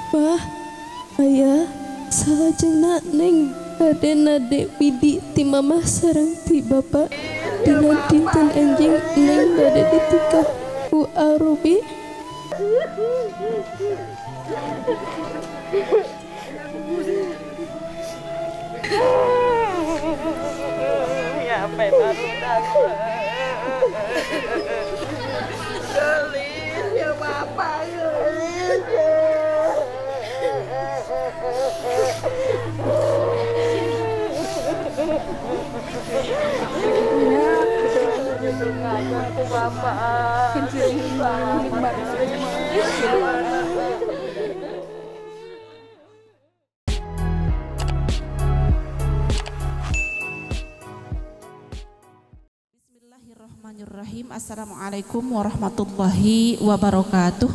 Wah, ayah salajengna Neng bade nade widi ti mamah sareng ti bapak. Dina dinten enjing Neng bade ditikah ku Arubi. Ya baru gelis ya bapak gelis ya. Bismillahirrahmanirrahim. Assalamualaikum warahmatullahi wabarakatuh.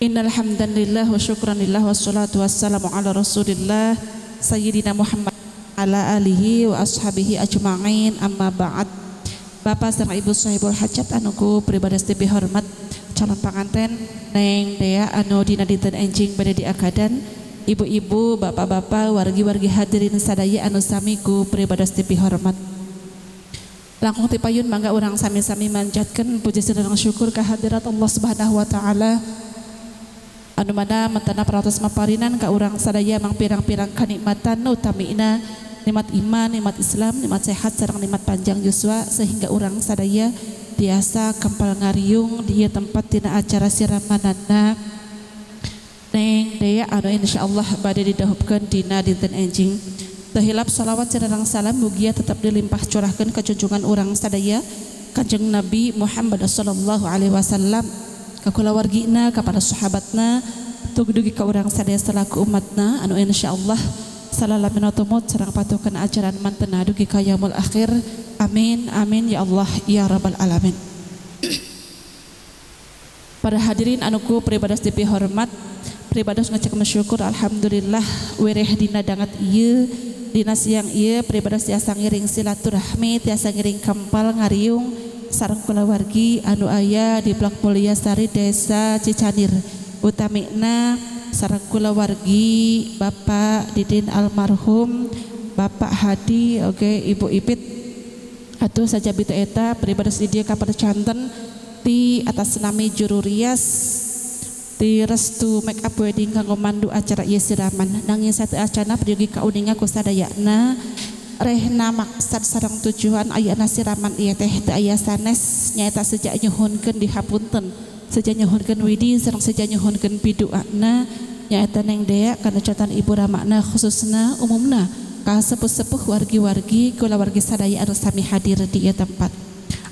Innal hamdalillah wa syukranillah wassalatu wassalamu ala Rasulillah Sayyidina Muhammad ala alihi wa ashabihi ajma'in, amma ba'd. Bapak sareng Ibu sahibul hajat anu ku pribadi tipi hormat, calon panganten Neng Dea anu dina dinten enjing bade diakadan, ibu-ibu, bapak-bapak, wargi-wargi hadirin sadaya anu sami ku pribadi tipi hormat. Langkung tipayun mangga urang sami-sami manjatkeun puji sareng syukur kehadirat Allah Subhanahu wa taala anu mana mentana paratos maparinan ka urang sadaya mangpirang-pirang kanikmatan utamina nikmat iman, nikmat Islam, nikmat sehat sareng nikmat panjang yuswa sehingga urang sadaya tiasa kempal ngariung di tempat tina acara siramanana Neng Dea anu insyaallah bade didahupkeun dina dinten enjing. Teu hilap sholawat sareng salam mugia tetap dilimpah curahkeun ka junjungan urang sadaya Kanjeng Nabi Muhammad sallallahu alaihi wasallam, ka kulawargina, ka para sahabatna, tug dugi ka urang sadaya selaku umatna anu insyaallah salalamina tumut sareng patuhkeun ajaran mantena dugi ka yaumul akhir. Amin amin ya Allah ya rabbal alamin. Para hadirin anu ku pribados dipi hormat, pribados ngecek mensyukur alhamdulillah wereh dina dangat ieu dina siang ieu pribados tiasa ngiring silaturahmi, tiasa ngiring kempal ngariung sareng kulawargi anu aya di Blok Mulia Sari Desa Cicanir, utamina sareng kulawargi Bapak Didin almarhum, Bapak Hadi, oke Ibu Ipit. Atuh saja bita eta pribados di dieu kapercanten ti atas nami juru rias ti restu make up wedding kanggo mandu acara ieu siraman. Nanging satu acana peryogi kauninga ku sadayana rehna maksad sareng tujuan ayana siraman ieu teh teu aya sanes nyaeta sejak nyuhunkeun dihapunten, sejak nyuhunkeun widi sareng sejak nyuhunkeun piduana nyaeta Neng Dea kana catan ibu ramakna khususna umumna ka sepuh-sepuh wargi-wargi kulawargi sadaya anu sami hadir di ieu tempat.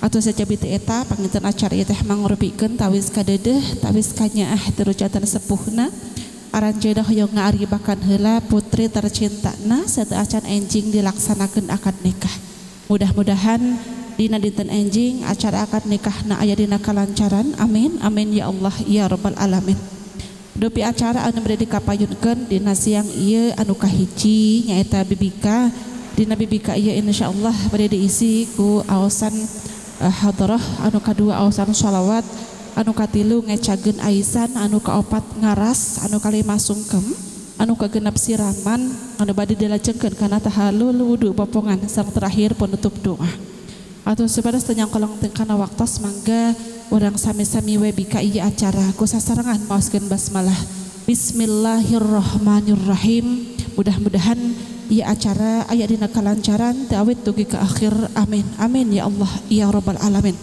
Atau saja bita eta panginten acara ieu teh mangrupikeun tawis kadeudeuh tawis kanyaah terujatan sepuhna aranjeuna hoyong ngaaribakan heula putri tercintana sateu acan enjing dilaksanakeun akad nikah. Mudah-mudahan dina dinten enjing acara akad nikahna aya dina kalancaran. Amin amin ya Allah ya rabbal alamin. Dupi acara anu bade dikapayunkeun dina siang ieu anu kahiji nyaeta bibika. Dina bibika ieu insyaallah bade diisi ku aosan hadrah, anu kadua aosan sholawat, anu katilu ngecageun aisan, anu kaopat ngaras, anu kalima sungkem, anu kagenep siraman, anu bade dilajengkeun kana tahalul wudu popongan sareng terakhir penutup doa. Atau sebadas tanyang kolong tengkana waktos mangga urang sami-sami we bika ieu acara ku sasarengan maoskeun basmalah. Bismillahirrahmanirrahim. Mudah-mudahan ieu acara aya dina kalancaran teu awit dugi ka akhir. Amin amin ya Allah ya rabbal alamin.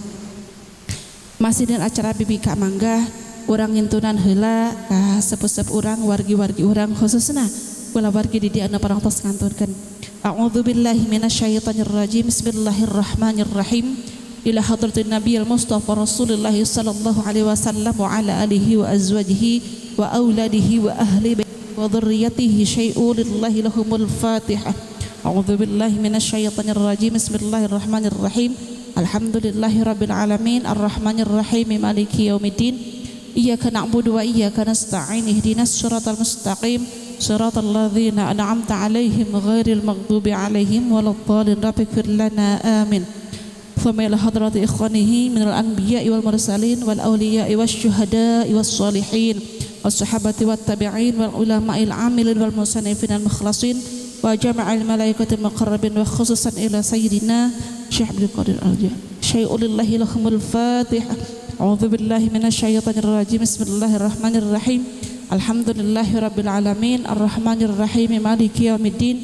Masih dina acara bibika mangga urang ngintunan heula ka sepuh-sepuh urang, wargi-wargi urang khususna kulawargi di dieu anu parangtos nganturkeun. A'udzubillahi minasyaitonir rajim. Bismillahirrahmanirrahim. Ila hadratin Nabiyil Mustafa Rasulullah sallallahu alaihi wasallam wa ala alihi wa azwajihi wa auladihi wa ahli baitihi wa dzurriyyatihi syai'un lillahi lahumul Fatihah. A'udzubillahi minasyaitonir rajim. Bismillahirrahmanirrahim. Alhamdulillahi rabbil alamin arrahmanir rahim maliki yaumiddin. Iyyaka na'budu wa iyyaka nasta'in ihdinas siratal mustaqim siratal ladzina an'amta 'alaihim ghairil maghdubi 'alaihim waladdallin. Rabbighfir lana amin. ثم إلى حضرة إخوانه من الأنبياء والمرسلين والأولياء والشهداء والصالحين والصحابة والتابعين والعلماء العاملين والمصنفين المخلصين وجمع الملائكة المقربين وخصوصا إلى سيدنا شيخ عبد القادر الجيلاني. شيء لله لهم الفاتحة. أعوذ بالله من الشيطان الرجيم. بسم الله الرحمن الرحيم. الحمد لله رب العالمين الرحمن الرحيم مالك يوم الدين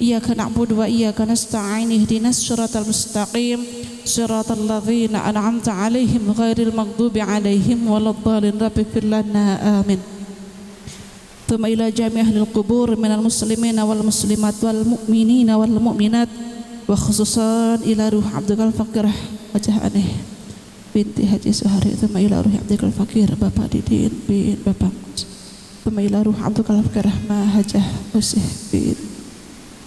إياك نعبد وإياك نستعين اهدنا الصراط المستقيم صراط الذين أنعمت عليهم غير المغضوب عليهم ولا الضالين رب اغفر لنا آمين. ثم إلى جميع أهل القبور من المسلمين والمسلمات والمؤمنين والمؤمنات وخصوصا إلى روح عبدك الفقير وجه أنه binti Haji Suhari. ثم إلى روح عبدك الفقير Bapak Didin bin Bapak Mus. ثم إلى روح عبدك الفقير ما هجه Usih bin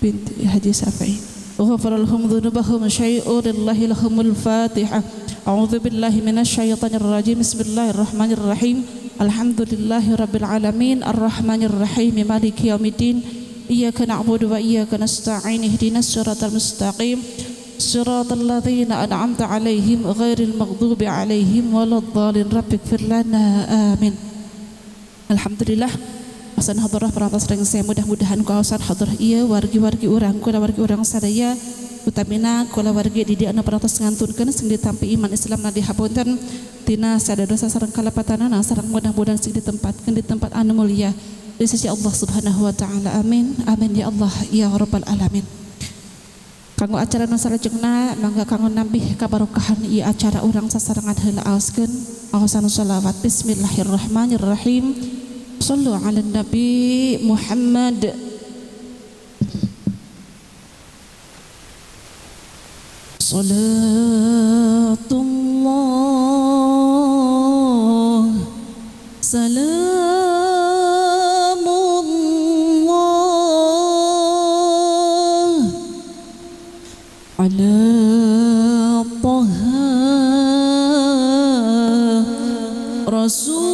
binti Haji Safai. غفر لهم ذنوبهم شيء لله لهم الفاتحة. أعوذ بالله من الشيطان الرجيم. بسم الله الرحمن الرحيم. الحمد لله رب العالمين الرحمن الرحيم مالك يوم الدين إياك نعبد وإياك نستعين اهدنا الصراط المستقيم صراط الذين أنعمت عليهم غير المغضوب عليهم ولا الضالين رب اغفر لنا آمين. Alhamdulillah asan hadrah parantos rengse mudah-mudahan kaosan hadrah ieu wargi-wargi urang kulawargi urang sadaya utamina kulawargi di dieu anu parantos ngantunkeun sing ditampi iman Islam na dihapunten tina sada dosa sareng kalepatanana sareng mudah-mudahan sing ditempatkeun di tempat anu mulia di sisi Allah Subhanahu wa taala. Amin amin ya Allah ya rabbal alamin. Kanggo acara nu salajengna mangga kanggo nambih kabarokahan ieu acara urang sasarengan heula aoskeun aosan sholawat. Bismillahirrahmanirrahim. Sallu ala Nabi Muhammad. Salatullah salamullah ala Taha Rasul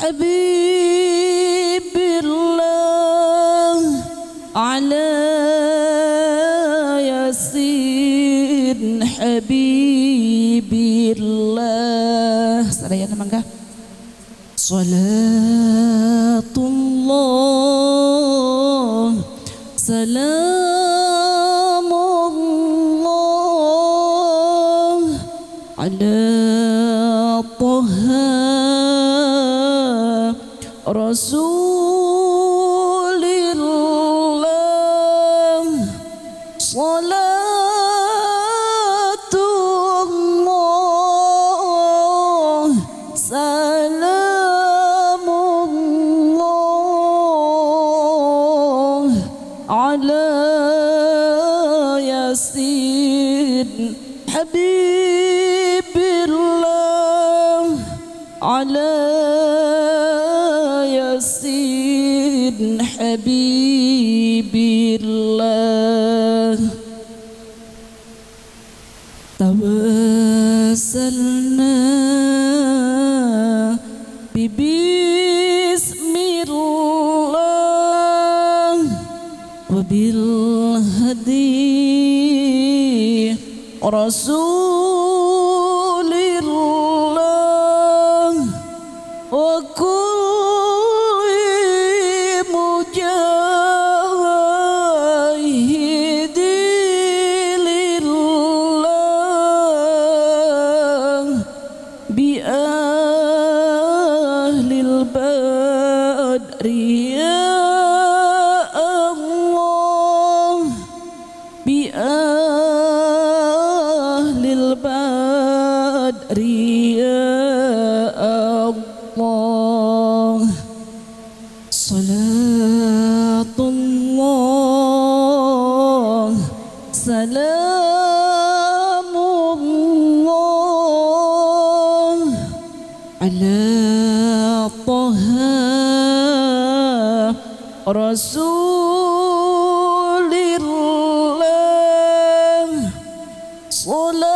حبيب الله على ياسين حبيب الله. Sadayana mangga. Salatullah salamullah ala Taha Rasulillah. Salatullah salamullah ala Yasin Habibillah ala Yasin Habibillah. Tawassalna bibismillah wa bil hadi Rasulillah wa kulli mujahidi lillah bi ahlil badri ya Allah bi ahlil badri ya Allah. Salatullah salamullah ala Taha Rasulillah. Salatullah,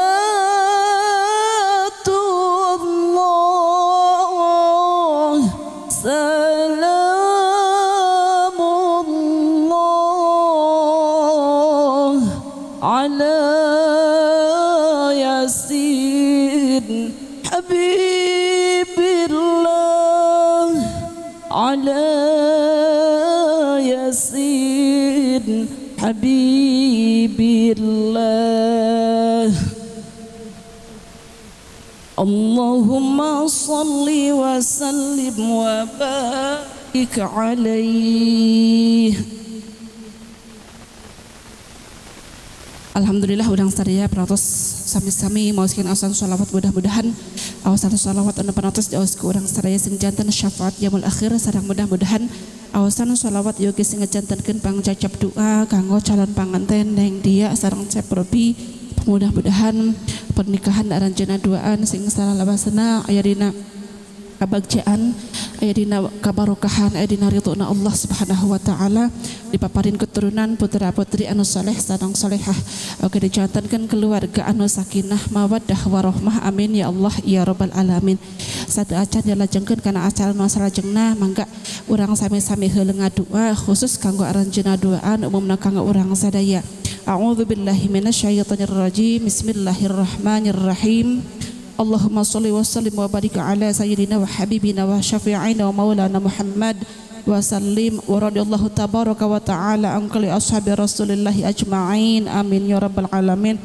salamullah ala Yasin Habibillah, ala Yasin Habibillah. Allahumma salli wa sallim wa barik alaih. Alhamdulillah urang sadaya peratos sami-sami maoskeun aosan sholawat, mudah-mudahan aosan sholawat anu peratos diaos ku urang sadaya sing janten syafaat yaumul akhir, sareng mudah-mudahan aosan sholawat yogi sing ngajantenkeun pangcacap doa kanggo calon panganten Neng Dia sareng Cep Robi. Mudah-mudahan pernikahan aranjeunna duaan sing salalawasna aya dina kabagjaan, aya dina kabarokahan, aya dina ridhona Allah Subhanahu wa taala, dipaparin keturunan putra putri anu saleh sareng salehah, oge dijantenkeun keluarga anu sakinah mawaddah warahmah, amin ya Allah ya rabbal alamin. Satu acan dilajengkeun kana acara nu salajengna, mangga urang sami-sami heula ngadua khusus kanggo aranjeunna duaan, umumna kanggo urang sadaya. A'udzu billahi minasyaitonir rajim. Bismillahirrahmanirrahim. Allahumma sholli wa sallim wa barik ala sayyidina wa habibina wa syafi'ina wa maulana Muhammad wa sallim wa radiyallahu tabaraka wa ta'ala an kulli ashabi rasulillahi ajma'in, amin ya rabbal alamin.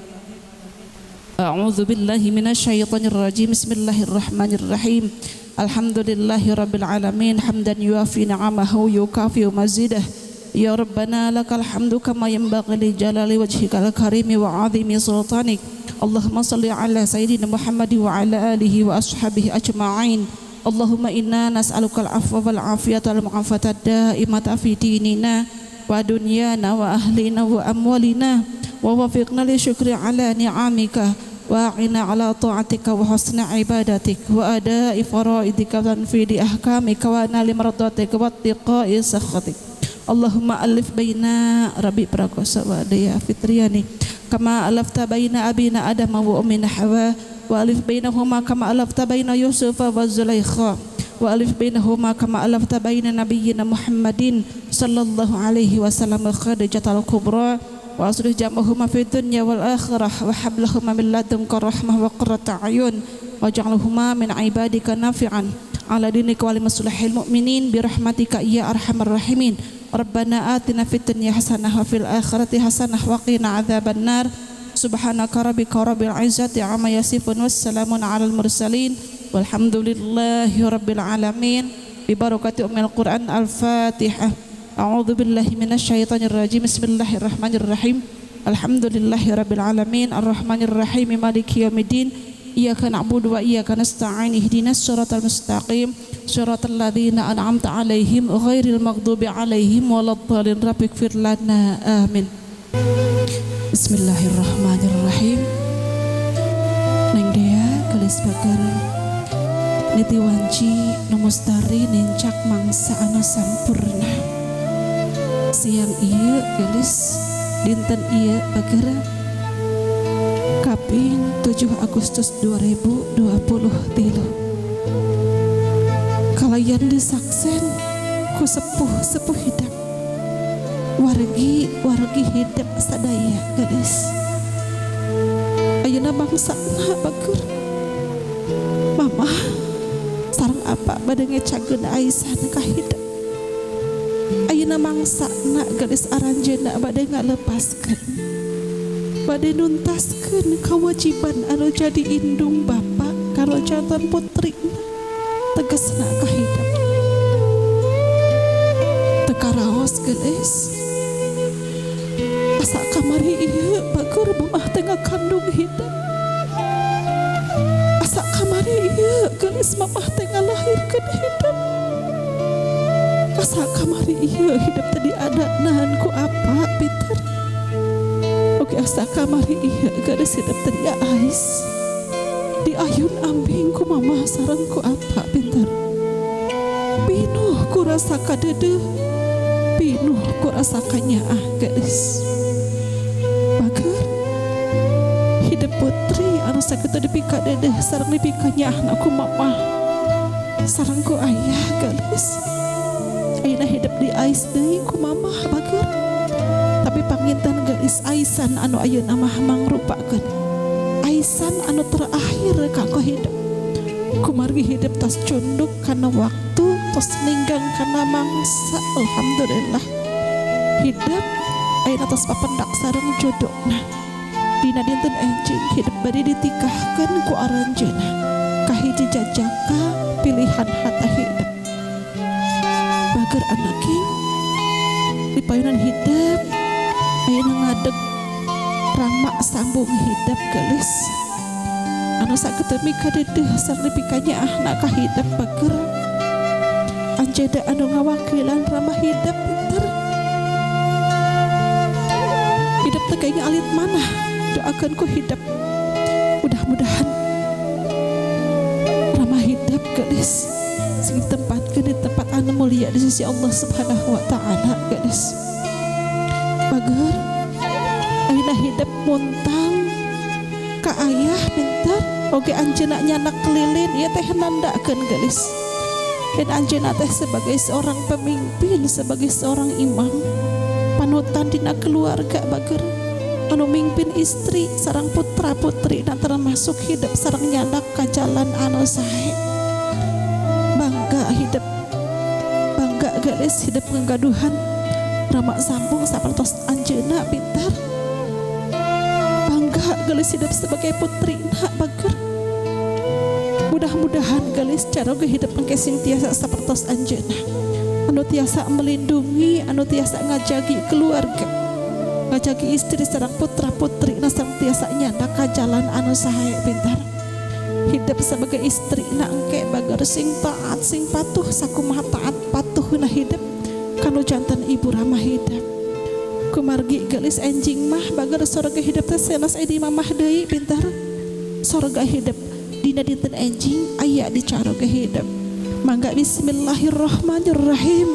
A'udzu billahi minasyaitonir rajim. Bismillahirrahmanirrahim. Alhamdulillahi rabbil alamin hamdan yuafi ni'amahu yukafi mazidah. Ya Rabbana lakal hamdu kama yanbaghi li jalali wajhikal karimi wa 'azimi sultanik. Allahumma salli ala sayyidina Muhammad wa ala alihi wa ashabihi ajma'in. Allahumma inna nas'alukal afwa wal afiyata wal mu'afata da'imata fi dinina wa dunyana wa ahlina wa amwalina wa wafiqna li syukri ala ni'amika wa a'ina ala ta'atika wa husna ibadatik wa ada'i faraidika wa tanfidi ahkamika wa nali mardatika wa tiqa'i sakhatik. Allahumma alif baina Rabbi Prakosa wa Dea Fitriani kama alafta baina abina Adam wa ummina Hawa wa alif bainahuma kama alafta baina Yusuf wa Zulaikha wa alif bainahuma kama alafta baina nabiyyina Muhammadin sallallahu alaihi wasallam wa Khadijatul Kubra wa aslih jam'ahuma fid dunya wal akhirah wa hablahuma min ladunka rahmah wa qurrata a'yun waj'alhuma min ibadika nafi'an ala dinika wa limaslahil mu'minin bi rahmatika ya arhamar rahimin. Rabbana atina fid dunya hasanah wa fil akhirati hasanah wa qina adzabannar. Subhanaka rabbika rabbil izzati amma yasifun wassalamun alal mursalin walhamdulillahi rabbil alamin. Bi barakati ummil Quran. Al-Fatihah. A'udzu billahi minasyaitonir rajim. Bismillahirrahmanirrahim. Alhamdulillahi rabbil alamin arrahmanir rahim maliki yaumiddin. Iyyaka na'budu wa iyyaka nasta'in ihdinas siratal mustaqim siratal ladzina an'amta 'alaihim ghairil maghdubi 'alaihim waladdallin. Rabbighfir lana, amin. Bismillahirrahmanirrahim. Neng Dea gelis bager niti wanci nu mustari nincak mangsa anu sampurna. Siang ieu gelis dinten ieu bager kaping 7 Agustus 2023 kalayan disaksen ku sepuh-sepuh hidap wargi-wargi hidap sadaya gadis. Ayeuna bangsana bager mamah sareng apa bade ngecakeun Aisyah ka hidap. Ayeuna mangsana gadis aranjeunna bade ngalepaskeun, bade nuntaskeun kewajiban anu jadi indung bapak karo jantan putri tegesna kahidap. Teu karaos geus asa kamari ieu bager mamah teh ngakandung hidap. Asa kamari ieu geus mamah teh ngalahirkeun hidap. Asa kamari ieu hidap teh diadanahan ku apa pinter. Oke asa kamari ieu geus hidap teh diais diayun ambing ku mamah sareng ku apa pinter. Pinuh ku rasa kadeudeung, pinuh ku rasa kanyaah geus. Bager hidup putri anu sakitu dipikadedeh sareng dipikanyaahna ku mamah sareng ku ayah geus. Ayeuna hidup di ais deui ku mamah bager. Tapi panginten geus aisan anu ayeuna mah mangrupakeun aisan anu terakhir kanggo hidup. Kumargi hidup tos cunduk kana waktu, tos ninggang kana mangsa. Alhamdulillah hidup ayeuna tos papendak sareng jodohna. Dina dinten enjing hidup bade ditikahkeun ku aranjeunna kahiji jajaka pilihan hata hidup. Bager anaki di payunan hidup ayeuna ngadeg rama sambung hidup geus. Anu sakitu mikadedeh sareng dipikanyaahna ka hidup bager. Anjeunna anu ngawakilan rama hidup pinter. Hidup teh kayaknya alit mana, doakan ku hidup. Mudah-mudahan rama hidup geus sing ditempatkeun di tempat anu mulia di sisi Allah Subhanahu wa taala geus. Bager ayeuna hidup muntang ka ayah pinter oge anjeunna nyanak lilin ieu teh nandakeun geus. Dan anjeunna teh sebagai seorang pemimpin, sebagai seorang imam, panutan dina keluarga bager, anu mimpin istri sareng putra putri dan termasuk hidup sareng nyandak ka jalan anu sae. Bangga hidup, bangga geus hidup ngagaduhan rama sambung sapertos anjeunna pintar. Bangga geus hidup sebagai putri na bager. Mudah-mudahan geus caroge hidup engke sing tiasa sapertos anjeunna, anu tiasa melindungi, anu tiasa ngajagi keluarga, ngajagi istri sareng putra putri na sareng tiasa nyandak ka jalan anu sae pintar. Hidup sebagai istri na engke bager sing taat sing patuh sakumaha taat patuhna hidup kanu jantan ibu ramah hidup. Kumargi gelis enjing mah bager sorga hidup teh sanes di mamah deui pintar. Sorga hidup dina dinten enjing aya di caroge hidup. Mangga bismillahirrahmanirrahim.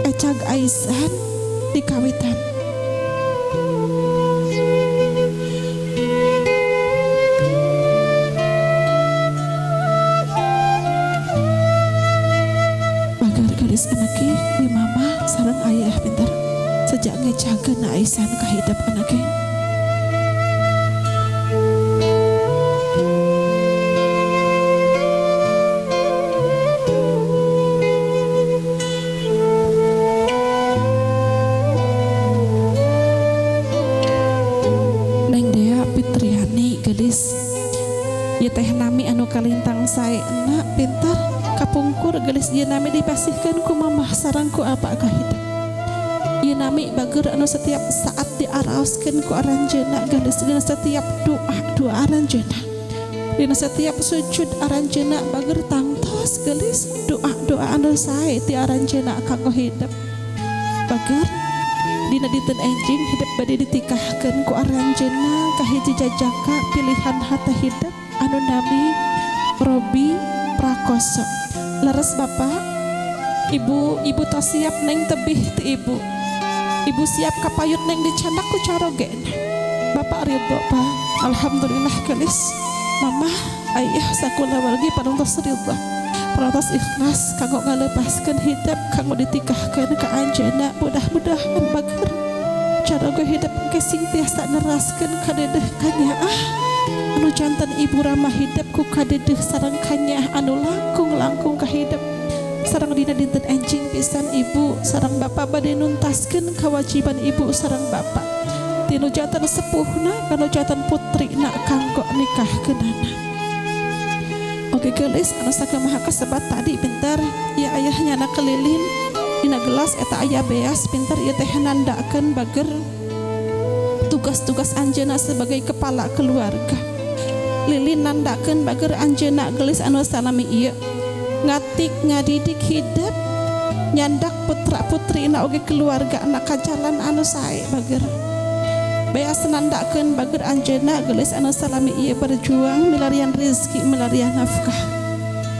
Ecag aisan dikawitan. Bager gelis anaki di mama sareng ayah pintar. Sejak ngecageun aisan ka hidup anaki. Neng Dea Fitriani gelis ieu teh nami anu kalintang saena pintar kapungkur gelis ieu nami dipasihkeun ku mamah sareng ku apa ka hidup. Ieu nami bager anu setiap saat diaraoskeun ku aranjeunna gelis dina setiap doa aranjeunna, dina setiap sujud aranjeunna bager tangtos gelis doa-doa anu sae ti aranjeunna kanggo hidup. Bager dina dinten enjing hidup bade ditikahkeun ku aranjeunna kahiji jajaka pilihan hata hidup anu nami Robi Prakoso. Leres bapak, ibu, ibu tos siap neng tebih ti ibu. Ibu siap kapayut neng dicandak ku carogena. Bapak ridho pak, alhamdulillah gelis. Mamah, ayah sakulawargi parantos ridho, parantos ikhlas kanggo ngalepaskeun hidup kanggo ditikahkeun ka anjeunna. Mudah-mudahan bager caroge hidup engke sing tiasa neraskeun kadedeh kanyaah anu jantan ibu ramah hidup ku kadedeh sareng kanyaah anu langkung-langkung ka hidup. Sareng dina dinten enjing pisan ibu sareng bapak bade nuntaskeun kewajiban ibu sareng bapak tinu jantan sepuhna kanu jantan putrina kanggo nikahkeunana. Oke gelis anu sakamaha kasebat tadi pintar ya ayahnya anak kelilin dina gelas eta ayah beas pintar ieu teh nandakeun bager tugas-tugas anjeunna sebagai kepala keluarga. Lilin nandakeun bager anjeunna gelis anu salami ieu ngatik ngadidik hidup nyandak putra putri na oge keluarga anak kajalan anu sae bager. Beas nandakeun bager anjeunna gelis anu salami ieu berjuang milarian rezeki milarian nafkah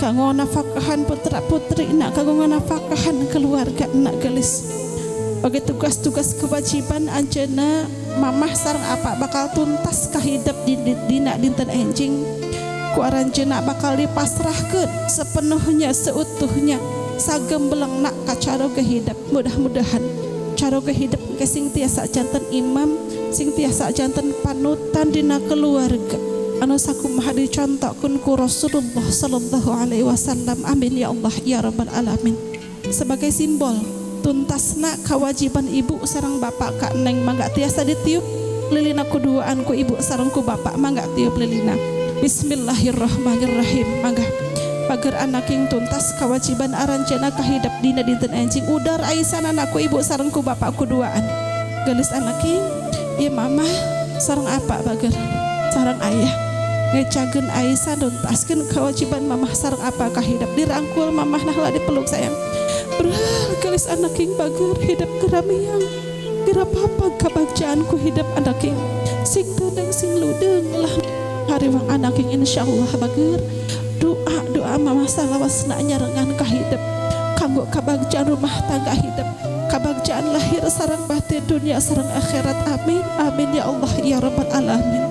kanggo nafkahan putra putri na kanggo nafkahan keluarga na gelis. Oge tugas-tugas kewajiban anjeunna mamah sareng apa bakal tuntas kahidep di dina dinten enjing ku aranjeunna bakal dipasrahkeun sepenuhnya seutuhnya sagembelengna ka caroge hidep. Mudah-mudahan caroge hidep ke sing tiasa janten imam, sing tiasa janten panutan dina keluarga anu sakumaha dicontohkeun ku Rasulullah sallallahu alaihi wasallam. Amin ya Allah ya rabbal alamin. Sebagai simbol tuntasna kewajiban ibu sareng bapak ka neng mangga tiasa ditiup lilina kuduaan ku ibu sareng ku bapak mangga tiup lilina. Bismillahirrahmanirrahim. Mangga pager anaking tuntas kewajiban aranjeuna kahidep dina dinten enjing udar aisanana ku ibu sareng ku bapak kuduaan. Gelis anaking ieu mamah sareng apa bager sareng ayah ngecageun aisan tuntaskeun kewajiban mamah sareng apa kahidep dirangkul mamah nah lah dipeluk sayang. Beral gelis anaking bager hidup keramiang geura papa kabagjaanku hidup anaking sing teudeng sing ludeung lah hariwang anaking insyaallah bager doa doa mama salawasna nyarengan kahidep kanggo kabagjaan rumah tangga hidup kabagjaan lahir sareng batin dunia sareng akhirat. Amin amin ya Allah ya rabbal alamin.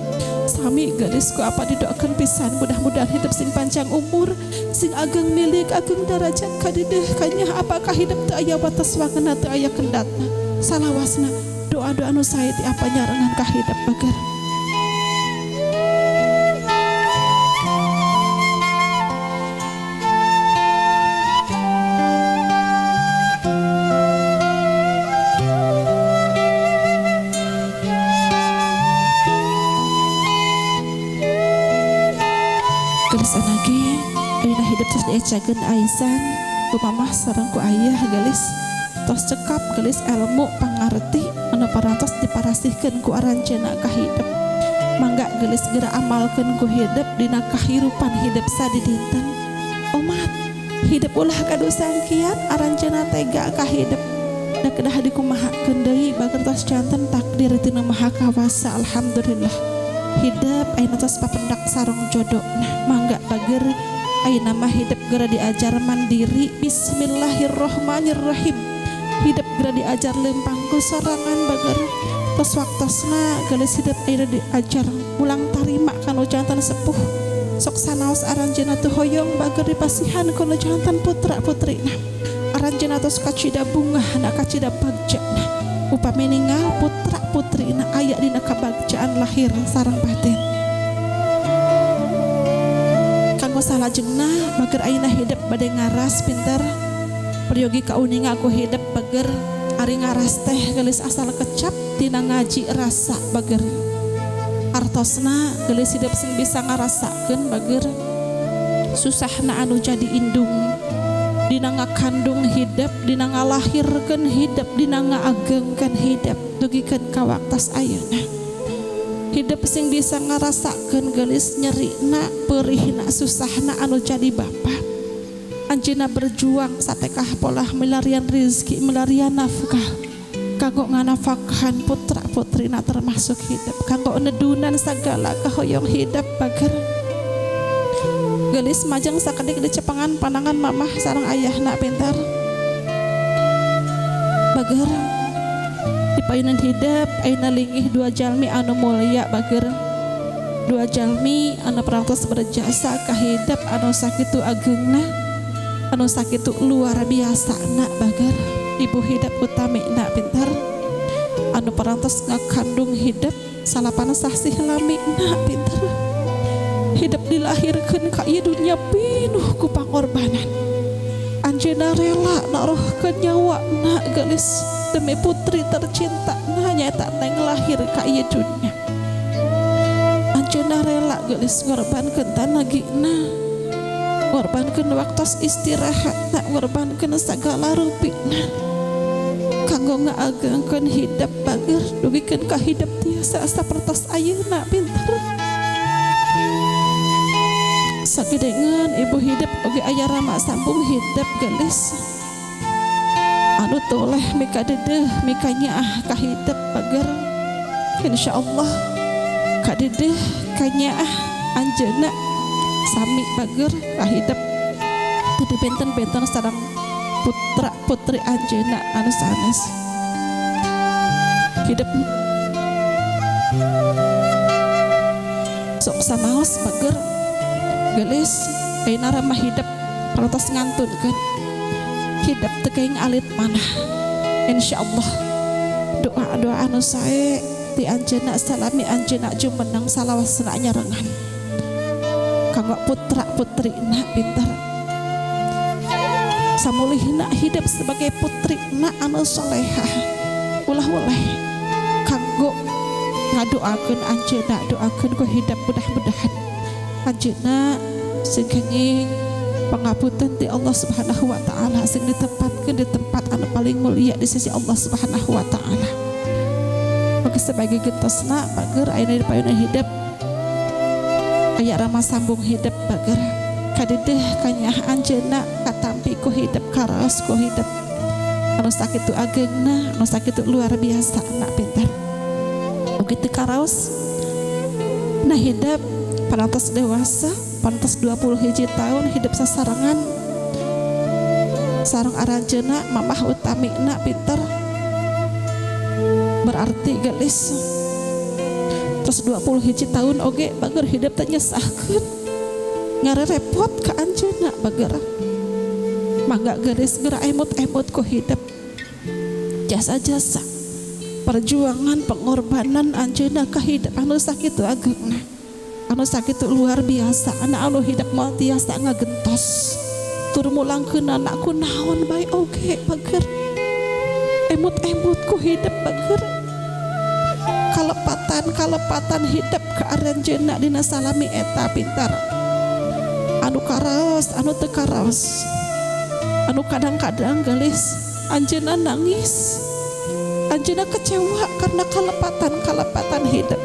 Sami gadisku apa didoakan pisan mudah-mudahan hidup sing panjang umur sing ageng milik ageng darajat kadideh kanyah apakah hidup teu aya batas wangena teu aya kendatna salawasna doa-doa nu sae ti apa nyarengan ka hidup bager. Diecakeun aisan ku mamah sareng ku ayah gelis tos cekap gelis ilmu pangarti anu parantos diparasihkeun ku aranjeunna ka hidep mangga gelis geura amalkeun ku hidep dina kahirupan hidep sadidinten omat hidep ulah kadu sangkiat aranjeunna tega ka hidep da kedah dikumahakeun deui bager tos janten takdir tina Maha Kawasa. Alhamdulillah hidep ayeuna tos papendak sareng jodoh nah mangga bager ayeuna mah hidup geura diajar mandiri. Bismillahirrahmanirrahim. Hidup geura diajar lempang ku sorangan bager tos waktosna geus hidup ayeuna diajar mulang tarima kanu jantan sepuh sok sanaos aranjeunna teu hoyong bager dipasihan ku nu jantan putra putrina aranjeunna tos kacida bungahna kacida bagjana upami ninggal putra putrina aya dina kabagjaan lahir sareng batin. Salajengna bager ayeuna hidup bade ngaras pinter peryogi kauninga aku hidup bager ari ngaras teh gelis asal kecap tina ngaji rasa bager artosna gelis hidup sing bisa ngarasakeun bager susahna anu jadi indung dina ngakandung hidup dina ngalahirkeun hidup dina ngaagengkeun hidup dugikeun ka waktos ayeuna hidup sing bisa ngarasakeun gelis nyerina perihna susahna anu jadi bapa anjeunna berjuang satekah polah milarian rizki milarian nafkah kanggo nganafkahan putra putrina termasuk hidup kanggo nedunan sagala kahoyong hidup bager gelis majeng sakedik dicepengan panangan mamah sareng ayahna pintar bager payunan hidup ayeuna lingih dua jalmi anu mulia bager dua jalmi anu parantos berjasa ka hidup anu sakitu agengna anu sakitu luar biasana bager ibu hidup utamina pintar anu parantos ngakandung hidup salapan sasih lamina pintar hidup dilahirkeun ka ieu dunya pinuh ku pangorbanan anjeunna rela naruhkeun nyawana geulis demi putri tercinta nah nyaeta neng lahir ka ieu dunya anjeunna rela geulis ngorbankeun tanagina ngorbankeun waktos istirahatna ngorbankeun sagala rupina kanggo ngaagengkeun hidup bager dugikeun ka hidup tiasa sapertos ayeuna pinter sagedengeun ibu hidup oge aya rama sambung hidup geulis anu toleh mika dedeh mika nyaah kahidep bager insyaallah kadedeh kanyaah anjeunna sami bager kahidep teu benten-benten sareng putra putri anjeunna anu sanes. Hidup sok samaos bager gelis ayeuna ramah hidup parantos ngantunkeun hidup teu kaing alit manah. Insyaallah doa-doa anu sae ti anjeunna salami anjeunna jumeneng salawasna nyarengan kanggo putra putrina pinter samulihna hidup sebagai putrina anu solehah ulah-ulah kanggo ngadoakeun anjeunna doakeun ku hidup mudah-mudahan anjeunna sing kenging pangapunten ti Allah Subhanahu wa taala sing ditempatkeun di tempat anu paling mulia di sisi Allah Subhanahu wa taala. Maka sebagai gentosna bager ayeuna di payuna hidup aya ramah sambung hidup bager kadedeh kanyaah anjeunna katampi ku hidup karaos ku hidup anu sakitu ageungna anu sakitu luar biasa anak pintar. Oge teu karaos nah hidup parantos dewasa pantas 20 hiji tahun hidup sasarengan sareng aranjeunna mamah utamina pinter berarti gelis terus 20 hiji tahun oge bager hidup teh nyesahkeun ngarerepot ka anjeunna bager mangga gelis geura emut-emut ku hidup jasa-jasa perjuangan pengorbanan anjeunna ka hidup anu sakitu ageungna anu sakitu luar biasa anak anu hidup moal tiasa ngagentos tur mulangkeun anak ku naon bae oge bager emut-emut ku hidup bager kalepatan hidup ka aranjeunna dina salami eta pintar anu karaos anu teu karaos anu kadang-kadang gelis anjeunna nangis anjeunna kecewa karena kalepatan hidup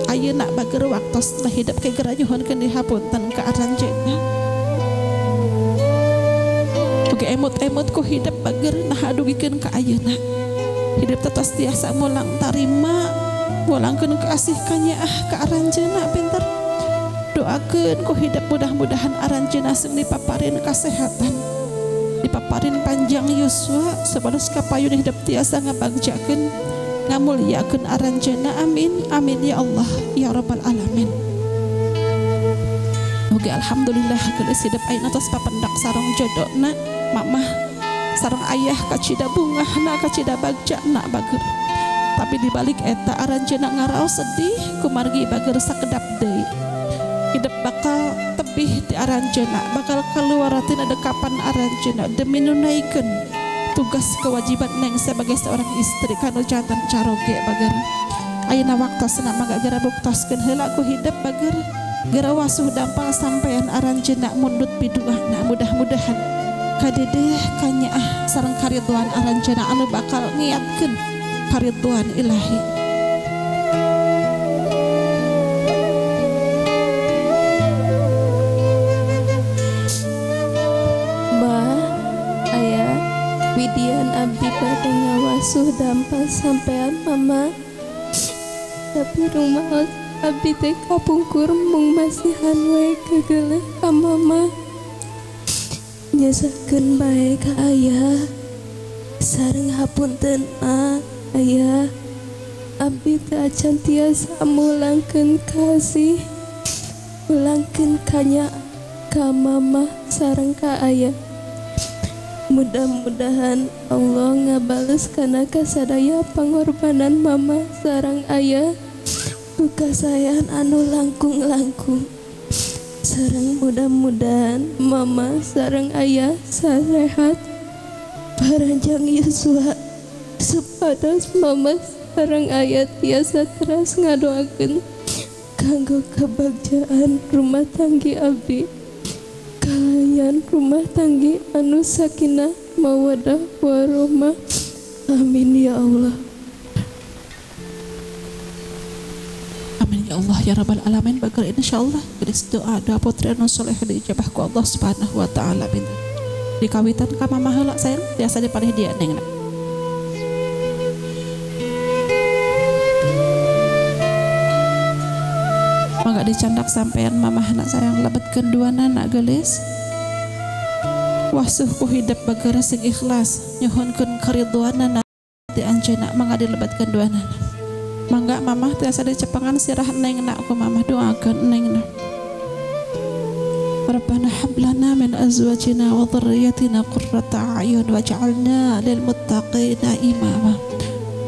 ayeuna bager waktosna hidup ke geura nyuhunkeun dihapunten ka aranjeunna. Oge emut-emut ku hidup bager nah dugikeun ka ayeuna hidup tetos tiasa mulang tarima mulangkeun kasih kanyaah ka aranjeunna pinter doakeun ku hidup mudah-mudahan aranjeunna sing dipaparin kasehatan dipaparin panjang yuswa supados kapayun hidup tiasa ngabagjakeun ngamuliakeun aranjeunna. Amin amin ya Allah ya rabbal alamin. Oke alhamdulillah geus hidup ayeuna tos papendak sareng jodona mamah sareng ayah kacida bungahna kacida bagjana bager. Tapi dibalik eta aranjeunna ngaraos sedih kumargi bager sakedap deui hidup bakal tebih ti aranjeunna bakal keluar tina dekapan aranjeunna demi nunaikeun tugas kewajiban neng sebagai seorang istri kanu jantan caroge bager. Ayeuna waktosna mangga geura buktoskeun heula ku hidup bager geura wasuh dampal sampean aranjeunna mundut piduahna mudah-mudahan kadedeh kanyaah sareng karidhoan aranjeunna anu bakal ngiatkeun karidhoan ilahi. Widian abdi bade ngawasuh dampal sampean mama tapi rumah abdi teh kapungkur mung masihan we kegeleh ka mama nyesahkeun bae ka ayah sareng hapunten ma ayah abdi teh acan tiasa mulangkeun kasih mulangkeun kanya ka mama sareng ka ayah. Mudah-mudahan Allah ngabales kana kasadaya pangorbanan mama sareng ayah ku kasayan anu langkung-langkung sareng mudah-mudahan mama sareng ayah sarehat paranjang yuswa supados mama sareng ayah tiasa teras ngadoakeun kanggo kebagjaan rumah tanggi abdi kalayan rumah tanggi anu sakinah mawadah warahmah. Amin ya Allah. Amin ya Allah ya rabbal alamin. Bager insyaallah geus doa doa putri anu soleh diijabah ku Allah Subhanahu wa taala. Dikawitan ka mamah heula sayang biasa dipalih dia neng. Mangga dicandak sampean mamahna sayang lebetkeun duanana geulis. Wasuh ku hidup bager sing ikhlas nyuhunkeun karidhoanana ti anjeunna mangga dilebetkeun duanana. mamah tiasa dicepangan sirah neng nak ku mamah doakeun neng na. Rabbana hab lana min azwajina wa dhurriyyatina qurrata a'yun waj'alna lil muttaqina imama.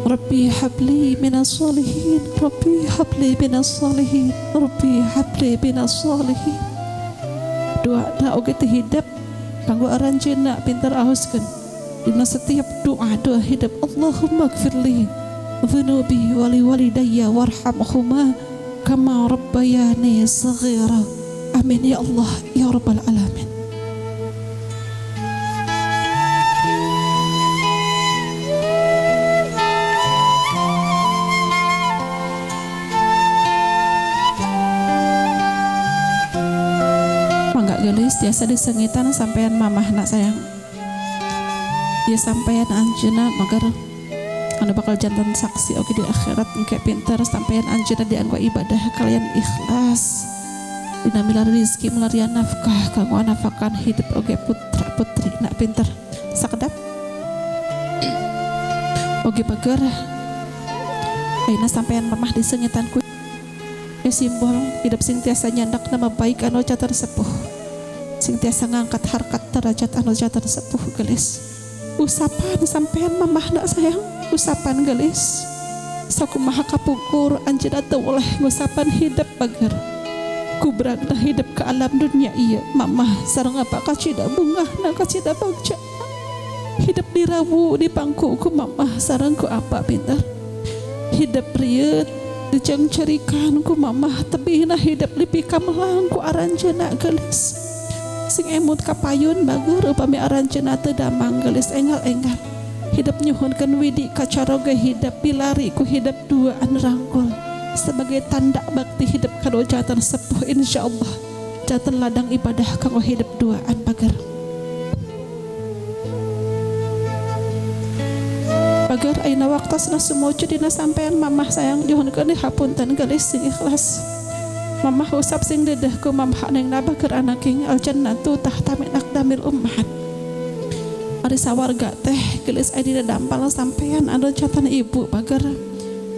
Rabbi habli minas sholihin, Rabbi habli minas sholihin, Rabbi habli minas sholihin. Doa na oge teu hidep kanggo aranjeunna pinter ahuskeun. Dina setiap doa-doa hidup Allahumma gfirli dzunubi wa li walidayya warhamhuma kama rabbayani saghira. Amin ya Allah ya Rabbal alamin. Mangga geulis tiasa disengitan sampean mamah nak sayang. Ya sampean anjeunna magar anu bakal jantan saksi oge di akhirat engke pinter sampean anjeunna dianggo ibadah kalian ikhlas. Dina milar rizki melarian nafkah kanggo nafakan hidup oge putra putri nak pinter sakedap oge bager ayeuna sampean mamah disengitan ku ya simbol hidup sing tiasa nyandak nama baik anu cater sepuh sing tiasa ngangkat harkat derajat anu cater sepuh gelis usapan sampean mamah nak sayang usapan gelis sakumaha kapungkur anjeunna teu oleh ngusapan hidup bager kubragna hidup ke alam dunia iya mamah sareng apa kacida bungahna kacida bagja hidup dirawu di pangku ku mamah sareng ku apa pintar hidup rieut dicengcerikan ku mamah tebihna hidup dipikamelang ku aranjeunna geulis sing emut kapayun bager upami aranjeunna teu damang geulis enggal-enggal hidup nyuhunkeun widi kacaroge hidup pilari ku hidup duaan rangkul sebagai tanda bakti hidup kado jatan sepuh insyaallah jatan ladang ibadah kanggo hidup duaan bager bager ayeuna waktosna sumujud dina sampean mamah sayang nyuhunkeun hapunten geulis sing ikhlas mamah usap sing dedeh ku mamah neng bager anaking aljannatu tahta min aqdamil ummahat ari sawarga teh geulis aya dina dampal sampean anu jatan ibu bager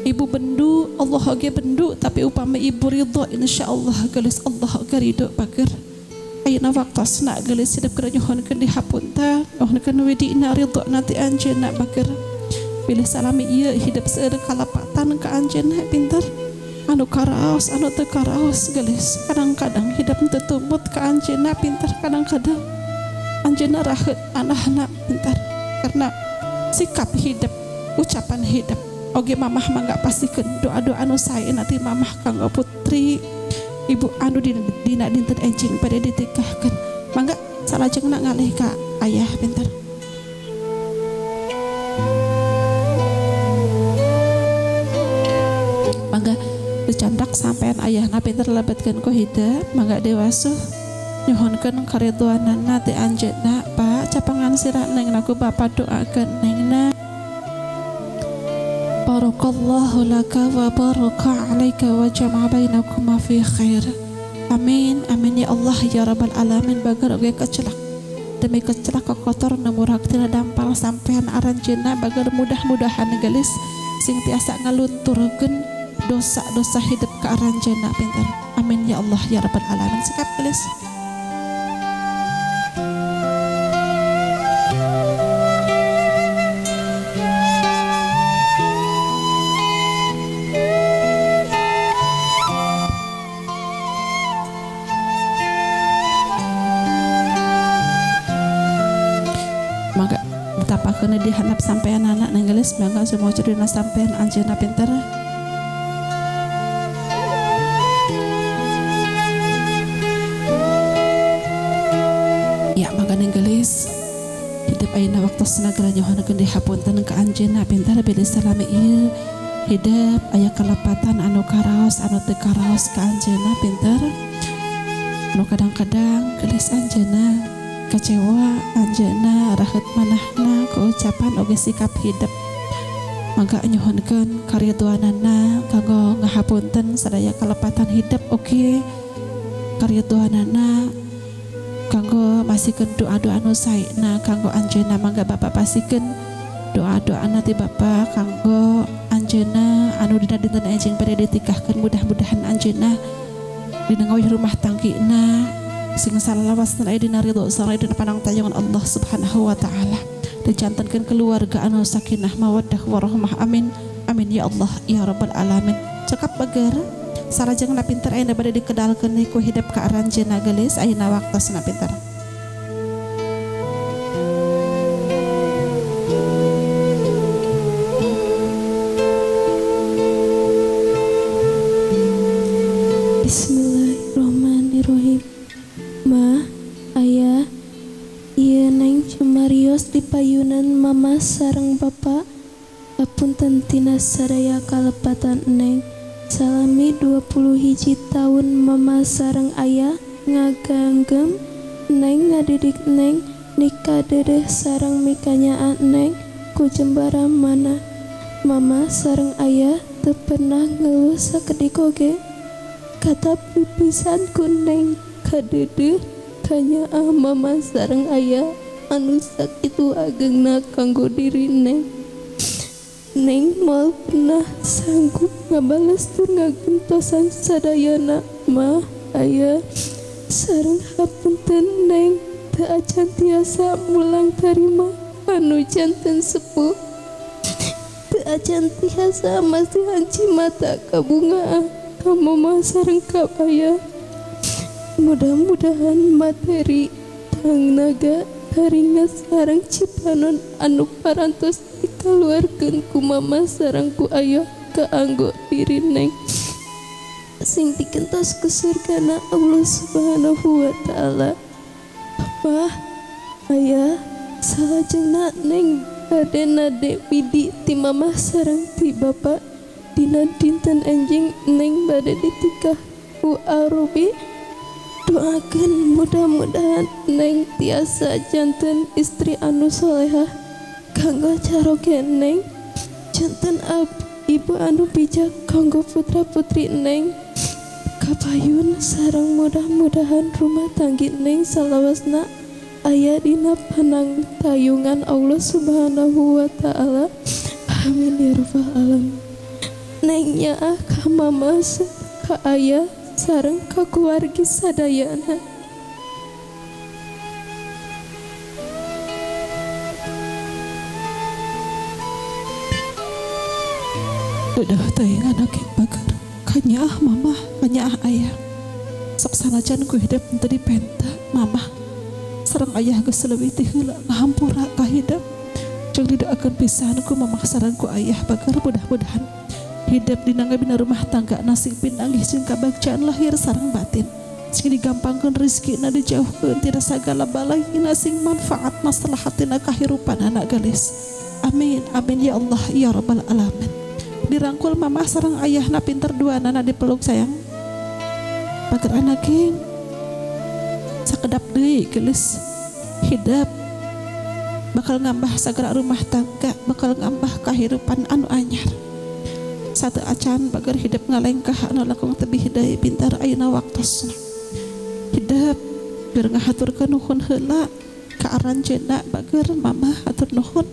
ibu bendu Allah oge bendu tapi upami ibu ridho insyaallah geulis Allah oge ridho bager ayeuna waktosna geulis hidup keur nyuhunkeun dihapunta nyuhunkeun widina ridho nanti anjeunna bager pilih salami ieu hidup seueur kalapatan ka anjeunna pinter anu karaos anu teu karaos geulis kadang-kadang hidup teu tumut ka anjeunna pinter kadang-kadang anjeunna raheut anahna pinter karena sikap hidup ucapan hidup oge mamah mangga pastikeun doa-doa anu sae nanti mamah kanggo putri ibu anu dina dinten enjing pada ditikahkeun mangga salajengna ngalih ka ayah pinter mangga dicandak sampean ayahna pinter lebetkeun ku hidup mangga dewasa nyuhunkeun karidhoanana ti anjeunna Pak capangan sirah neng ku bapa doakeun nengna. Barakallahu laka wa baraka alaika wa jama'a bainakuma fi khair. Amin amin ya Allah ya Rabbal alamin. Bager oge kecelak demi kecelak kotor nemurak tina dampal sampean aranjeunna bager mudah-mudahan geulis sing tiasa ngalunturkeun dosa-dosa hidup ke aranjeunna pinter. Amin ya Allah ya Rabbal alamin. Sikap geulis. Kena dihanap sampean anak nenggelis mangga semua cerita sampean anjeunna pinter. Ya mangga nenggelis hidup ayeuna waktosna geura nyuhunkeun dihapunten ka anjeunna pinter bilih salami ieu hidup aya kalepatan anu karaos anu teu karaos ka anjeunna pinter. Anu kadang-kadang gelis anjeunna kecewa anjeunna raheut manahna keucapan oge sikap hidup mangga nyuhunkeun karidhoanana kanggo ngahapunten sadaya kalepatan hidup oge karidhoanana kanggo masikeun doa-doa anu saena kanggo anjeunna mangga Bapak pasikeun doa-doana ti Bapak kanggo anjeunna. aranjeuna anu dina dinten enjing bade ditikahkeun mudah-mudahan anjeunna dina ngawih rumah tanggina sing salawasna aya dina ridho sareng dina panangtayungan Allah Subhanahu wa taala. Dijantenkeun keluarga anu sakinah mawaddah warahmah. Amin. Amin ya Allah ya rabbal alamin. Cekap bager sarajengna pinter ayeuna bade dikedalkeun ku hidep ka aranjeuna geulis ayeuna waktosna pinter. Bismillahirrahmanirrahim. Ma, ayah, ieu neng cumarios di payunan mama sareng bapa. Apunten tina sadaya kalepatan neng. Salami 21 tahun mama sareng ayah ngaganggem neng ngadidik neng nikah dedeh sareng mikanyaan neng ku jembara mana. Mama sareng ayah teu pernah ngeluh sakedik oge. Kata pipisan ku neng kadedeh kanyaah mama sareng ayah anu sakitu agengna kanggo diri neng. Neng moal pernah sanggup ngabales tur ngagentosan sadayana ma ayah sareng hapunten neng teu acan tiasa mulang tarima anu janten sepuh teu acan tiasa masihan cimata kabungaah ka mama sareng ka ayah. Mudah-mudahan materi tangnaga karingat sareng cipanon anu parantos dikaluarkeun ku mama sareng ku ayah kaanggo diri neng sing dikentos ku surgana Allah Subhanahu wa taala. Papa, ayah, salajengna neng bade nade widi ti mama sareng ti bapa dina dinten enjing neng bade ditikah ku Arubi. Doakeun mudah-mudahan neng tiasa janten istri anu solehah kanggo caroge neng, janten ibu anu bijak kanggo putra putri neng. Kapayun sareng mudah-mudahan rumah tanggi neng salawasna aya dina panangtayungan Allah Subhanahu wa taala. Amin ya rabbal alamin. Neng nyaah ka mama ka ayah sareng ka keluargi sadayana. Dadah teuing anak bager kanyaah mama kanyaah ayah sok sanajan ku hidep teu dipenta mama sareng ayah geus leuwih ti heula ngahampura ka hidep jeung didoakeun pisan ku mama sareng ku ayah bager mudah-mudahan hidep dina ngabina rumah tangga nasib pinanggih jeung kabagjaan lahir sareng batin sing digampangkeun rezekina dijauhkeun tina sagala balai sing manfaat maslahatina kahirupan anak gelis. Amin amin ya Allah ya rabbal alamin. Dirangkul mama sareng ayahna pinter dua nana dipeluk sayang pager anak king sakedap deui gelis hidep bakal ngambah sagala rumah tangga bakal ngambah kahirupan anu anyar. Satu acan bager hidep ngalengkah anu langkung tebih deui pintar ayeuna waktosna hidep keur ngahaturkeun nuhun heula ka aranjeunna bager mama hatur nuhun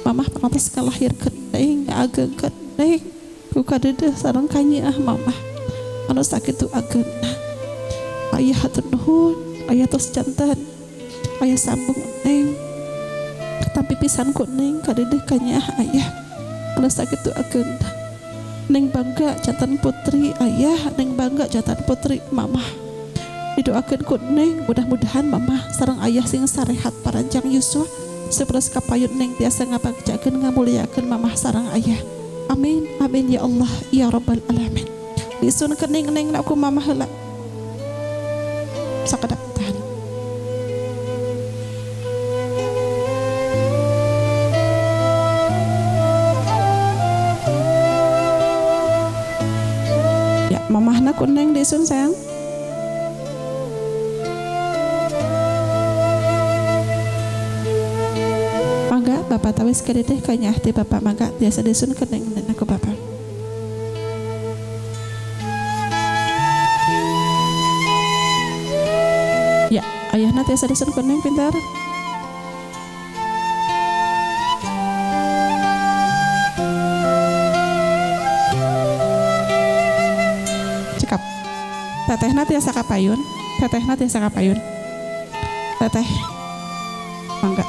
mamah pantes kalahirkeun neng ngaagengkeun neng ku kadedeh sareng kanyaah mamah anu sakitu ageungna. Ayah hatur nuhun ayah tos janten ayah sambung neng katampi pisan ku neng kadedeh kanyaah ayah anu sakitu ageungna. Neng bangga jantan putri ayah, neng bangga jantan putri mamah. Didoakeun ku neng mudah-mudahan mamah sareng ayah sing sarehat paranjang yuswa sebelas kapayun neng tiasa ngabagjakeun ngamuliakeun mamah sareng ayah. Amin amin ya Allah ya rabbal alamin. Disun kening neng ku mamah heula. Sakedap tahan. Ya, mamahna ku neng disun sayang. Mangga bapak tawis kadeteh kanyah teh bapak mangga tiasa disun keneng neng aku bapak. Ya, ayahna tiasa disun keneng pintar. Tetehna tiasa kapayun, tetehna tiasa kapayun. Teteh mangga.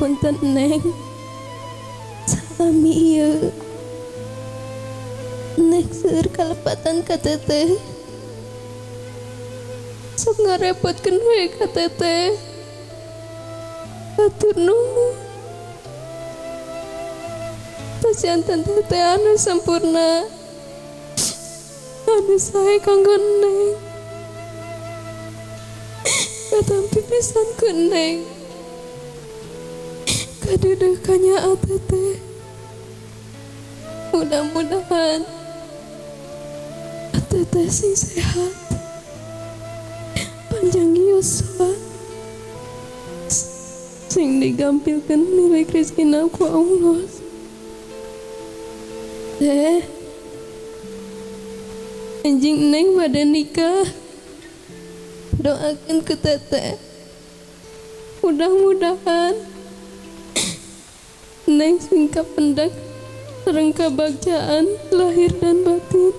Punten Neng, salami ieu Neng seueur kalepatan ka teteh, sok ngarepotkeun we ka teteh. Hatur nuhun, pasianten teteh anu sampurna, anu sae kanggo Neng, katampi pisan ku Neng. Kadeudeuk kanyaah teteh, mudah-mudahan teteh sing sehat, panjang yuswa, sing digampilkeun milik rezekina ku Allah. Teh, anjing Neng bade nikah, doakeun ku teteh, mudah-mudahan Neng sing kapendak sareng kabagjaan lahir dan batin.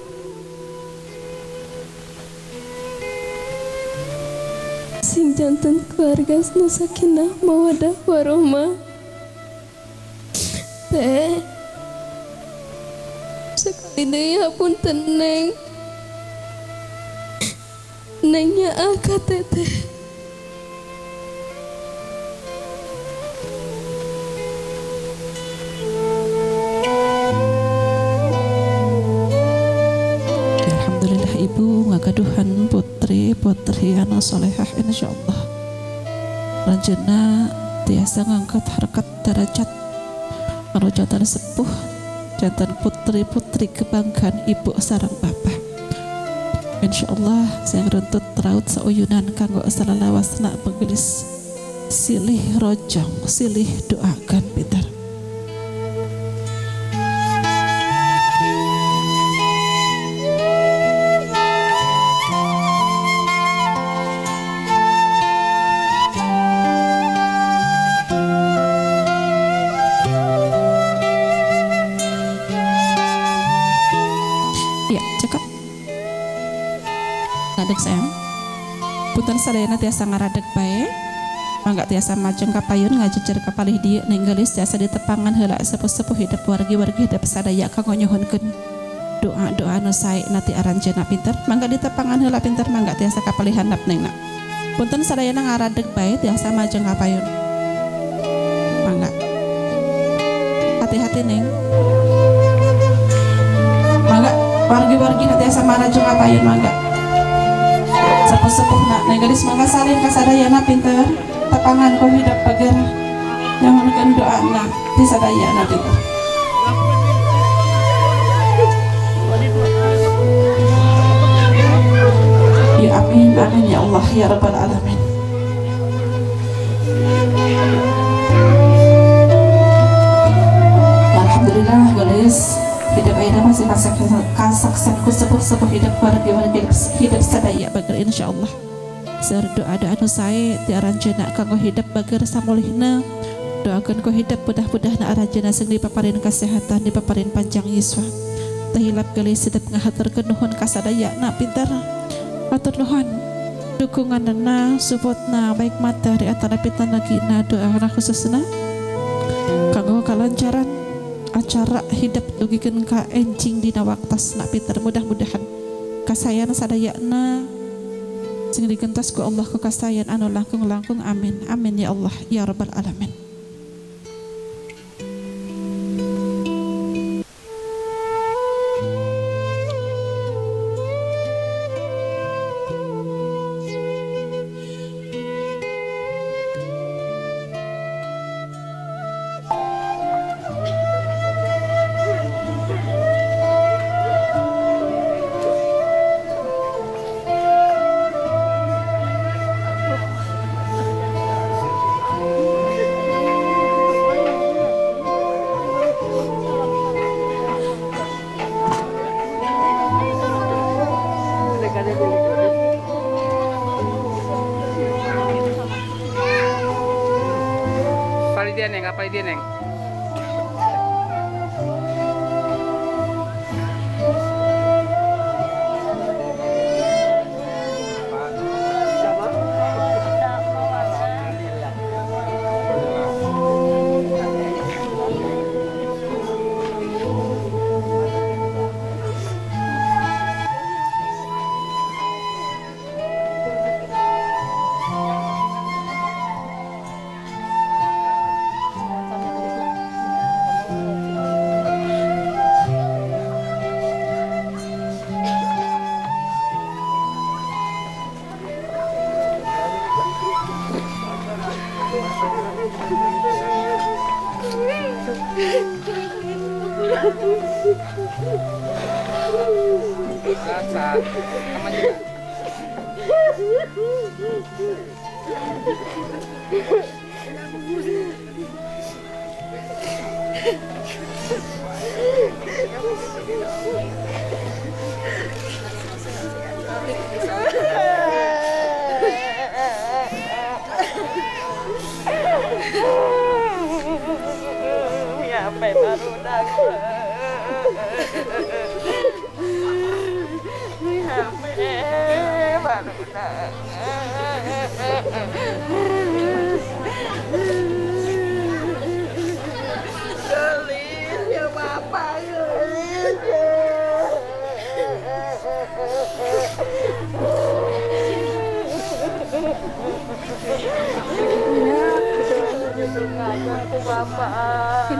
Sing janten keluarga nu sakinah mawadah warahmah. Teh, sekali deui hapunten Neng. Neng nyaah ka teteh. Ibu ngagaduhan putri putri anu solehah insyaallah. Lanjeunna tiasa ngangkat harkat derajat anu jantan sepuh, jantan putri putri kebanggaan ibu sareng bapak. Insyaallah saya runtut raut sauyunan kanggo salalawasna pagelis silih rojong silih doakan pintar. Sayang punten sadayana tiasa ngaradeg bae, mangga tiasa majeng ka payun ngajejer ka palih dieu Neng Geulis tiasa ditepangan heula sepuh-sepuh hidup wargi-wargi hidup sadaya kanggo nyuhunkeun doa-doa nu sae na ti aranjeunna pinter, mangga ditepangan heula pinter, mangga tiasa ka palih handap Neng na. Punten sadayana ngaradeg bae tiasa majeng ka payun, mangga hati-hati Neng, mangga wargi-wargi tiasa marajeng ka payun, mangga sepuh-sepuh nak Neng Geulis mangga salim kasadayana pinter, tepangan ku hidup pager nyuhunkeun doana ti sadayana pinter. Ya amin amin ya Allah ya rabbal alamin. Alhamdulillah Geulis hidup ayeuna masih kasaksen ku sepuh-sepuh hidup wargi-wargi hidup sadaya bager insyaallah. Seur doa-doa nu sae ti aranjeunna kanggo hidup bager samulihna, doakeun ku hidup mudah-mudahna aranjeunna sing dipaparin kesehatan, dipaparin panjang yuswa. Teu hilap Geulis hidup ngahaturkeun nuhun ka sadayana pinter. Hatur nuhun dukunganna, supportna baik materi atanapi tanagina doana khususna kanggo kalancaran acara hidup dugikeun ka enjing dina waktasna pinter, mudah-mudahan kasayan sadayana sing digentos ku Allah ku kasayan anu langkung-langkung, amin amin ya Allah ya rabbal alamin. dia Neng. Rasa sama juga. Ya, baru gelis ya bapak, gelis ya. Aku bapak.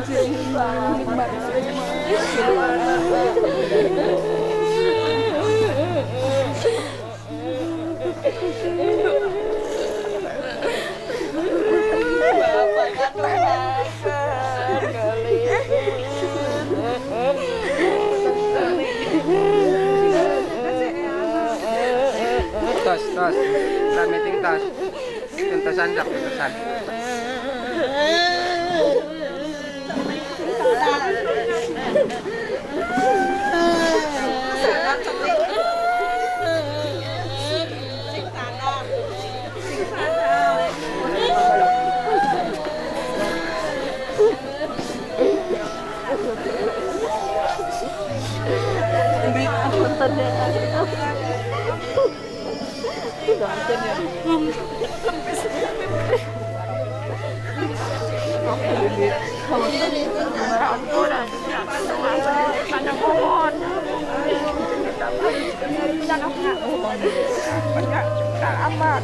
Tos, tos, meeting tos, tuntasan, tuntasan. Amat.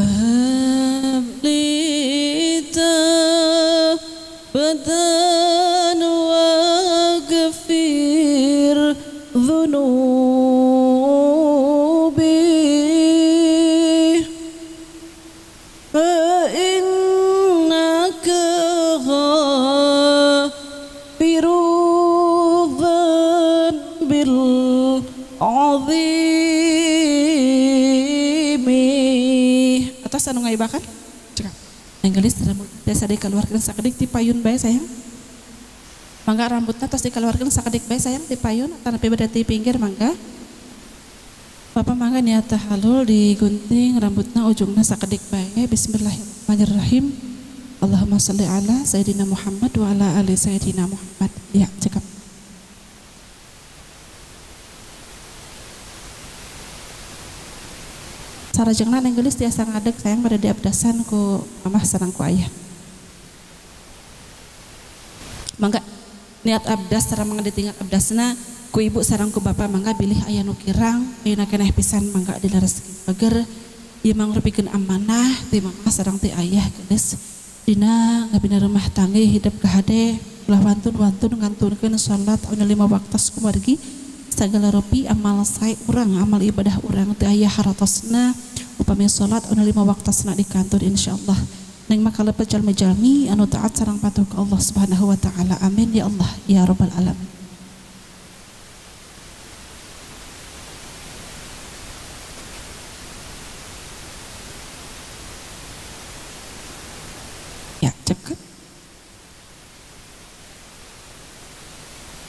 وهب لي توبة واغفر ذنوبي فإنك غافر الذنب العظيم. Atos anu ngaibakan? Cekap. Neng geulis rambut tiasa dikeluarkeun sakedik ti payun bae sayang. Mangga rambutna tos dikeluarkeun sakedik bae sayang ti payun atanapi bade ti pinggir mangga. Bapak mangga niat tahalul digunting rambutna ujungna sakedik bae. Bismillahirrahmanirrahim. Allahumma sholli ala Sayyidina Muhammad wa ala ali Sayyidina Muhammad. Ya, cekap. Sarajengna neng geulis tiasa ngadeg sayang pada diabdasan ku mamah sareng ku ayah. Mangga niat abdas sareng mangga ditinggal abdasna ku ibu sareng ku bapak mangga bilih aya nu kirang ayeuna keneh pisan mangga dilereskeun bager ieu mangrupikeun amanah ti mamah sareng ti ayah geulis dina ngabina rumah tangga hidup kahade ulah wantun-wantun ngantunkeun salat anu 5 waktu kumargi sagala rupi amal sae urang amal ibadah urang teu aya haratosna upami salat anu 5 waktosna di kantor insyaallah. Neng maka lepet jalmi-jalmi anu taat sareng patuh ka Allah Subhanahu wa taala. Amin ya Allah ya rabbal alamin. Ya, cekap.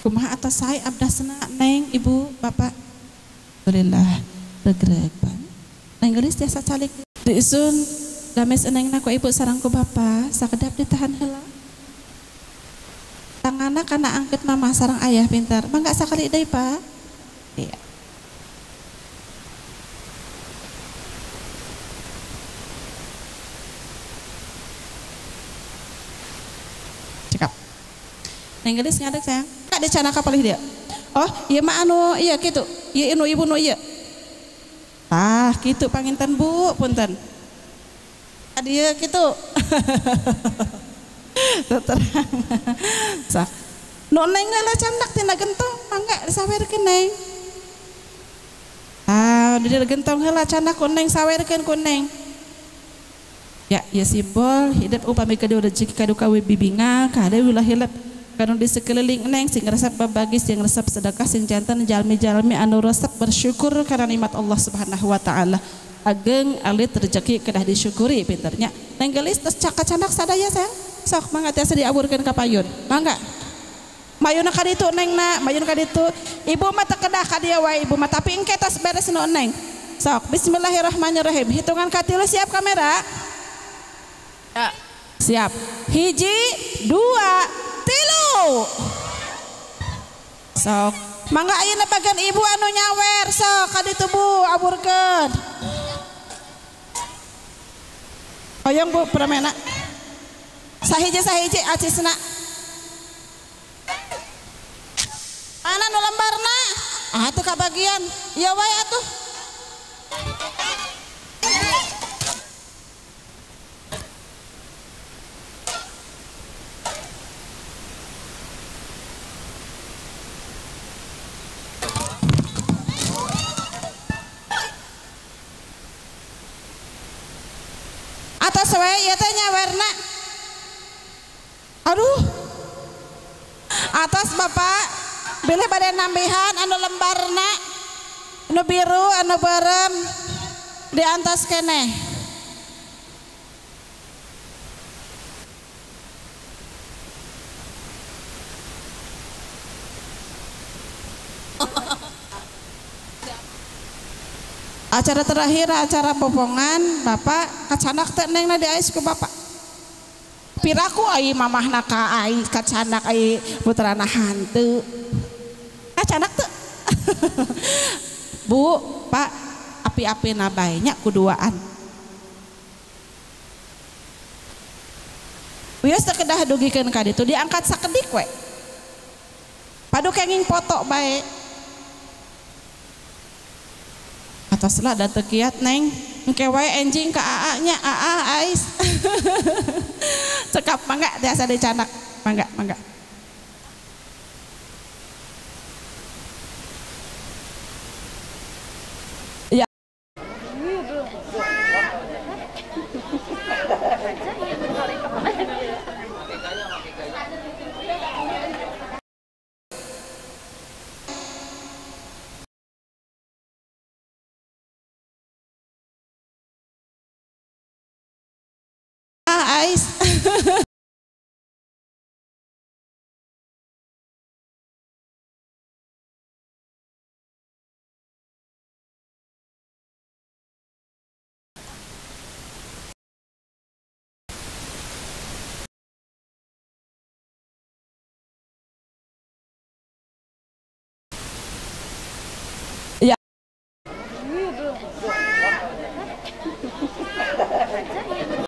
Kumaha atas sae abdasna neng ibu bapak? Alhamdulillah regreg pan. Neng geulis tiasa calik diisun games enengna ku ibu sareng ku bapak sakedap ditahan heula. Tanganna kana angket mama sareng ayah pintar. Mangga sakali deui Pak. Iya. Cekap. Neng geulis ngadeg sayang. Kak dicanaka palih dia. Oh, ieu mah anu ieu kitu. Ieu anu ibu nu ieu. Tah, kitu panginten Bu, punten. Dieu kitu. Terang. Sok. Nu neng heula candak tina gentong, mangga disawerkeun neng. Ah, di dieu gentong heula candak ku neng sawerkeun ku neng. Ya, ieu simbol hidup upami kadu rezeki kadu kawe bibinga, kade wilah hilep. Kanu di sekeliling neng sing resep babagi sing resep sedekah sing janten jalmi-jalmi anu resep bersyukur karena nikmat Allah Subhanahu wa taala. Ageng alit rezeki kedah disyukuri pinternya. Neng geulis tos cakacanak sadaya sayang. Sok mangga tiasa diaburkeun ka payun. Mangga. Mayuna ka ditu neng na, mayun ka ditu. Ibu mah teu kedah ka dieu wae ibu mah tapi engke tos beres nu neng. Sok bismillahirrahmanirrahim. Hitungan katilu siap kamera? Ya. Siap. 1, 2, 3. Sok mangga ayeuna bagian ibu anu nyawer sok ka ditu Bu aburkeun. Hoyong Bu pramena. Sahiji-sahiji acisna. Mana nu lembarna? Ah teu kabagian. Ieu wae atuh. Atas wae ieu teh nyawerna. Aduh. Atas Bapak bilih bade nambihan anu lembarna anu biru anu beureum diantos keneh. Acara terakhir acara popongan Bapak kacanak teh neng na diais ku Bapak. Piraku ai mamahna ka ai kacanak ai putrana hanteu. Kacanak teu. Bu, Pak, api-apina bae nya kuduaan. Wios teu kedah dugikeun ka ditu diangkat sakedik we. Padu kenging foto bae. Ataslah da teu kiat neng. Engke wae enjing ka AA nya, AA Ais. Cekap mangga tiasa dicanak. Mangga, mangga. Ya. Ais. Ya.